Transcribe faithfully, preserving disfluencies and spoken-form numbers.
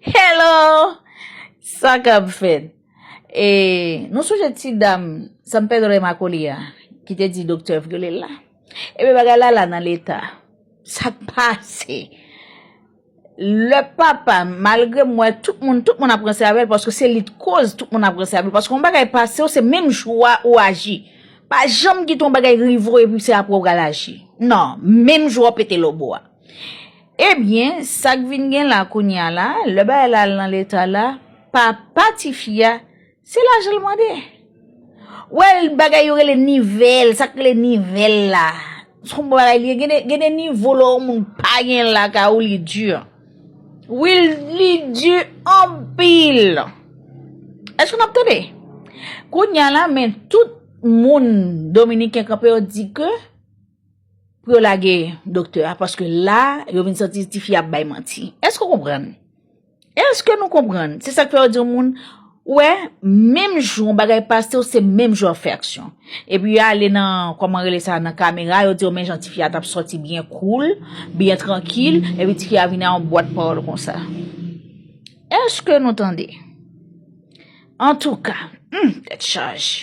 Hello! Sa k ap fèt? E nou sonje ti dam San Pedro de Macorís a ki te di doktè vyole l la? Ebyen bagay la la nan leta. Sa k pase? Lè papa, malgre m wè tout moun, tout moun ap ranse avè l paske se li t koz tout moun ap ranse avè l. Paske yon bagay pase w, se menm jou a ou aji. Pa janm kite yon bagay rive w epi se apre w pral aji. Non, menm jou a w pete lobo a. Ebyen, sa k vin gen la kounye a la, lè bagay la al nan leta la, papa tifi a, se lajan l mande. Wè bagay yo rele nivèl, sa k rele nivèl la. Se yon bagay li ye, gen de, gen de nivo lè yon moun pa gen lakay ou li di. Wi, li di anpil. Èske n ap tande? Kounye a la, men tout moun dominiken kanpe yo di ke pou yo lage doktè a, paske la, yo vin santi tifi ap bay manti. Èske w konprann? Èske nou konprann? Se sa k fè yo di yon moun, ou wè, menm jou yon bagay pase w, se menm jou w ap fè aksyon. Epi yo ale nan, kòman rele sa, nan kamera, yo di w men jan tifi a t ap sòti byen cool, byen trankil, epi tifi a vin a yon bwat pawòl konsa. Èske nou tande? Antouka, hmm, tèt chaje.